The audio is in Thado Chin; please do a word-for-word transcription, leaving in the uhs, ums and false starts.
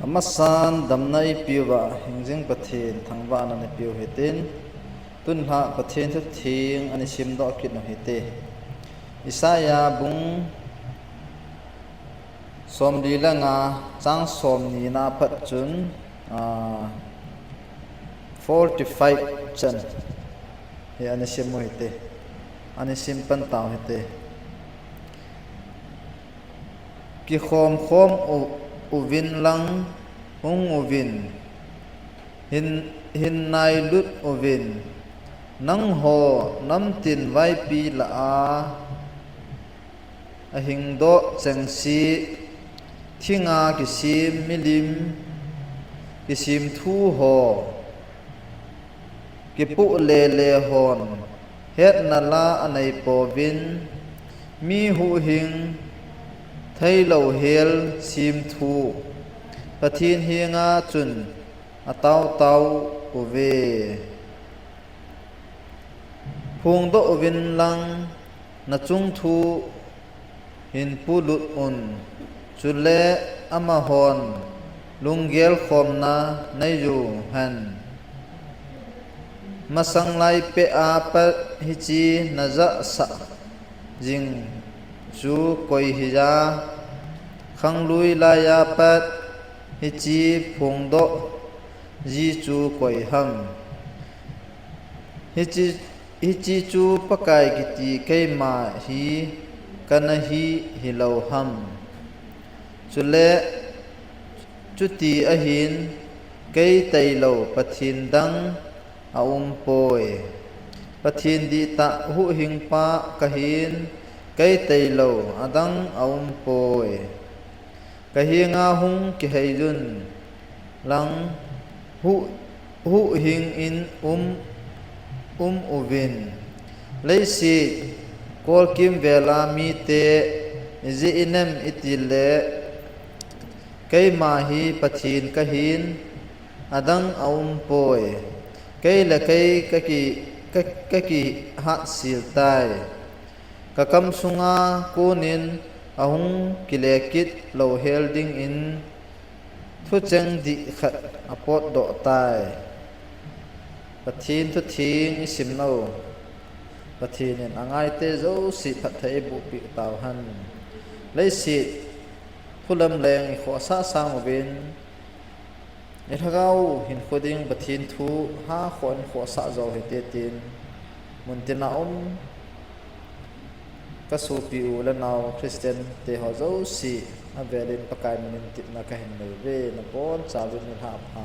Amasan damna eipeuva hingjing Pathen thangvahna eipeu hitin, tunlhah Pathen thutheng ana simdoh kit u hite. Isaiah bung somli le nga, chang somni na pat chun, ah, forty-five chan hi ana sim u hite. Ana sim pan tau hite. Kikhom khom u, uvin lang, hung uvin, hin, hin nailut uvin, nangho namtin vaipi lah a ahingdoh chengse, thinga kisem milim kisemthu ho, kipoh lele hon hetna la aneipouvin, mi huhhing theilou hel semthu Pathen henga chun ataotao uve. Phongdoh uvin lang, nachung thu hin polut un, chule amahon lunggel khomna neiyu hen. Masang lai peh a pat hiche najahsah jing chu koi hija, khanglui laiya pat hiche phongdoh ji chu koi ham? Hiche, hiche chu Pakai kiti keima hi kana hi hilou ham? Chule chuti ahin, kei tailou Pathen dang aumpoi. Pathen dihtah huhhingpa kahin, kei tailou adang aumpoi. Kahenga hung kiheiyun lang, huh, huhhing in um, um uvin. Leiset kolkimvela mite ijeh inem itile, keima hi Pathen kahin, adang aumpoi. Kei le kei kaki, ka, kakihatsil tai. Kakam sunga konin ahung kile kit louhel dingin thucheng dih khat apotdoh tai. Pathen thutheng isimnau Pathen in angaite jouse phatthei eibohpeh tauhen. Leiset thulam leng ikhohsah sang uvin, ilhagao hinkho ding Pathen thu hakhoh in khohsah jo hite tin, muntina um kasopi u le nao Christian teho jouse avelin Pakai minin tepna kahin neiuve, nabonchauvin nilhah pha.